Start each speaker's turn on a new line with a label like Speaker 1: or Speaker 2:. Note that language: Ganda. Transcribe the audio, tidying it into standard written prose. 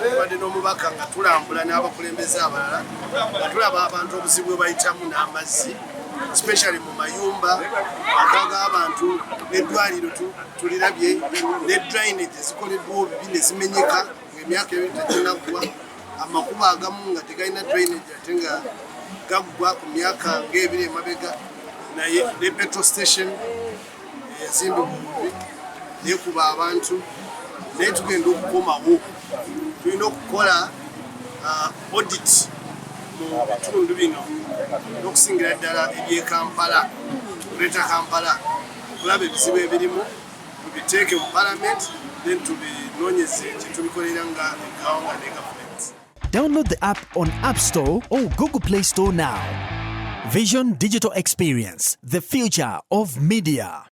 Speaker 1: Tubadde n'omubaka nga tulambula n'abakulembeze abalala nga tulaba abantu obuzibu bwe bayitamu n'amazzi, especially mu mayumba, maka g'abantu, n'eddwaliro tulirabye, ne drainage ezikoleddwa obubi ne zimenyeka ng'emyaka ebiri teginaggwa, amakubo agamu nga tegalina drainage ate nga gaggwa ku myaka ng'ebiri emabega, naye ne petrol station eyazimbibwa obubi nekuba abantu. Naye tugenda okukomawo, tulina okukola audit mu bitundu bino n'okusingira ddala eby'e Kampala, Greater Kampala, okulaba ebizibu ebirimu, tubiteeke mu Parliament, then tubinoonyeze kyetubikolera nga eggwanga ne gavumenti.
Speaker 2: Download the app on App Store or Google Play Store now. Vision Digital Experience, the future of media.